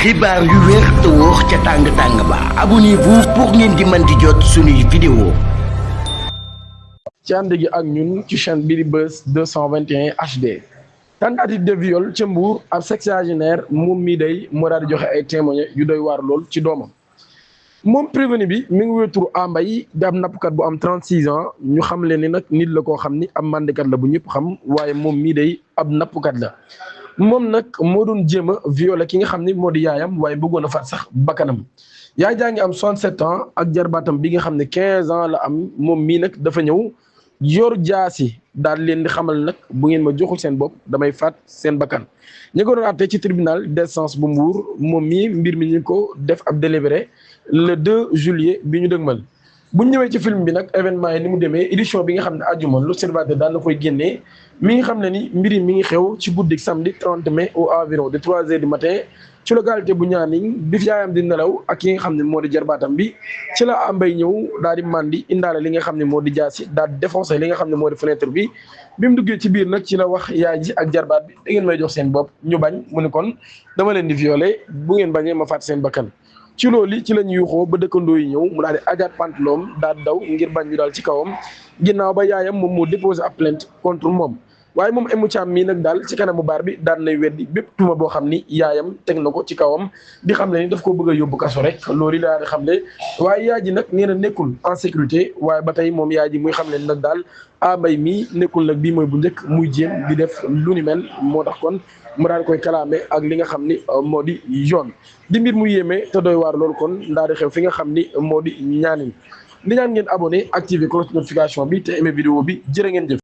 xibaar yu wér te wóor ca tàng ba abonnez-vous pour ngeen di mën di jot suñuy vidéo. ci ànd gi ak ñun ci chaîne bi di Buzz 221 HD. tentative de viol ca Mbour ab sexagénaire moom mii day moo daal di joxe ay témoignages yu doy waar lool ci doomam. moom prévenu bi mi ngi wéy turu Ambay di ab nappkat bu am 36 ans ñu xam leen ni nag nit la koo xam ni ab mandikat la bu ñëpp xam waaye moom mii day ab nappkat la. moom nag moo doon jéem a violé ki nga xam ni moo di yaayam waaye bëggoon a faat sax bakkanam yaay jaa ngi am 67 ans ak jarbaatam bi nga xam ne 15 ans la am moom mii nag dafa ñëw yor jaasi daal leen di xamal nag bu ngeen ma joxul seen bopp damay faat seen bakkan. ñi ko doon àtte ci tribunal d'instance bu Mbour moom mii mbir mi ñu ko def ab délibéré le 2 juillet bi ñu dëgmal. bu ñu ñëwee ci film bi nag événement yi ni mu demee édition bi nga xam ne àjjuma l'Observateur daan na koy génnee mi ngi xam ne ni mbir yi mi ngi xew ci guddi samedi 30 mai au environ de 3 heures du matin ci localité bu Nianing bi fi yaayam di nelaw ak ki nga xam ne moo di jarbaatam bi ci la Ambay ñëw daal di mandi indaale li nga xam ne moo di jaasi daal di défoncé li nga xam ne moo di fenêtre bi mu duggee ci biir nag ci la wax yaay ji ak jarbaat bi da ngeen may jox seen bopp ñu bañ mu ne kon dama leen di violé bu ngeen bañee ma faat seen bakkan. ci loolu ci lañ yuuxoo ba dëkkandoo yi ñëw mu daal di ajaat pantalon daal di daw ngir bañ ñu daal ci kawam ginnaaw ba yaayam moom moo déposé ab plainte contre moom waaye moom Emu Thiam mii nag daal ci kanamu baar bi daal nay weddi bépp tuuma boo xam ni yaayam teg na ko ci kawam di xam ne ni daf ko bëgg a yóbbu kaso rek loolu yi daal di xam ne waaye yaay ji nag nee na nekkul en sécurité waaye ba tey moom yaay ji muy xam ne nag daal Ambay mii nekkul nag bii mooy bu njëkk muy jéem di def lu ni mel moo tax kon mu daal di koy kalaame ak li nga xam ni moo di yoon di mbir mu yéeme te doy waar loolu kon ndaa di xew fi nga xam ni moo di Nianing di ñaan ngeen abonné activer cloche notification bi te aimé vidéo bi jërë ngeen jëf.